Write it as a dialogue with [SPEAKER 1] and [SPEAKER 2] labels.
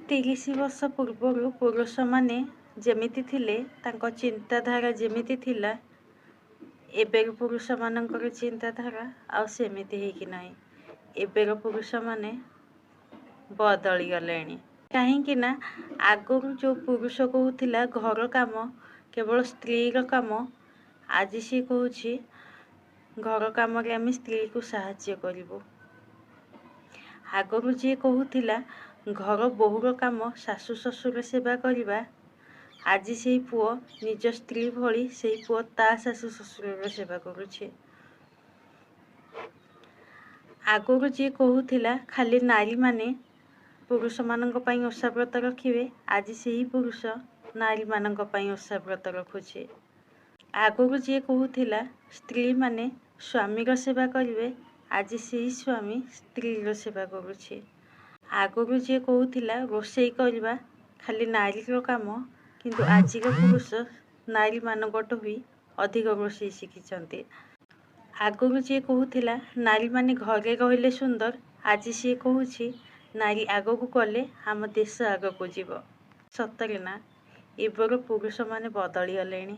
[SPEAKER 1] 30 ବର୍ଷ ପୂର୍ବରୁ ପୁରୁଷମାନେ ଯେମିତି ଥିଲେ, ତାଙ୍କ ଚିନ୍ତାଧାରା ଯେମିତି ଥିଲା, ଏବେର ପୁରୁଷମାନଙ୍କର ଚିନ୍ତାଧାରା ଆଉ ସେମିତି ହେଇକି ନାହିଁ। ଏବେର ପୁରୁଷମାନେ ବଦଳିଗଲେଣି। କାହିଁକି ନା ଆଗରୁ ଯେଉଁ ପୁରୁଷ କହୁଥିଲା ଘର କାମ କେବଳ ସ୍ତ୍ରୀର କାମ, ଆଜି ସିଏ କହୁଛି ଘର କାମରେ ଆମେ ସ୍ତ୍ରୀକୁ ସାହାଯ୍ୟ କରିବୁ। ଆଗରୁ ଯିଏ କହୁଥିଲା ଘର ବୋହୂର କାମ ଶାଶୁ ଶ୍ୱଶୁର ସେବା କରିବା, ଆଜି ସେଇ ପୁଅ ନିଜ ସ୍ତ୍ରୀ ଭଳି ସେଇ ପୁଅ ତା ଶାଶୁ ଶ୍ୱଶୁରର ସେବା କରୁଛି। ଆଗରୁ ଯିଏ କହୁଥିଲା ଖାଲି ନାରୀମାନେ ପୁରୁଷମାନଙ୍କ ପାଇଁ ଓଷା ବ୍ରତ ରଖିବେ, ଆଜି ସେହି ପୁରୁଷ ନାରୀମାନଙ୍କ ପାଇଁ ଓଷା ବ୍ରତ ରଖୁଛି। ଆଗରୁ ଯିଏ କହୁଥିଲା ସ୍ତ୍ରୀମାନେ ସ୍ୱାମୀର ସେବା କରିବେ, ଆଜି ସେହି ସ୍ୱାମୀ ସ୍ତ୍ରୀର ସେବା କରୁଛି। ଆଗରୁ ଯିଏ କହୁଥିଲା ରୋଷେଇ କରିବା ଖାଲି ନାରୀର କାମ, କିନ୍ତୁ ଆଜିର ପୁରୁଷ ନାରୀମାନଙ୍କଠୁ ବି ଅଧିକ ରୋଷେଇ ଶିଖିଛନ୍ତି। ଆଗରୁ ଯିଏ କହୁଥିଲା ନାରୀମାନେ ଘରେ ରହିଲେ ସୁନ୍ଦର, ଆଜି ସିଏ କହୁଛି ନାରୀ ଆଗକୁ ଗଲେ ଆମ ଦେଶ ଆଗକୁ ଯିବ। ସତରେ ନା, ଏବେର ପୁରୁଷମାନେ ବଦଳିଗଲେଣି।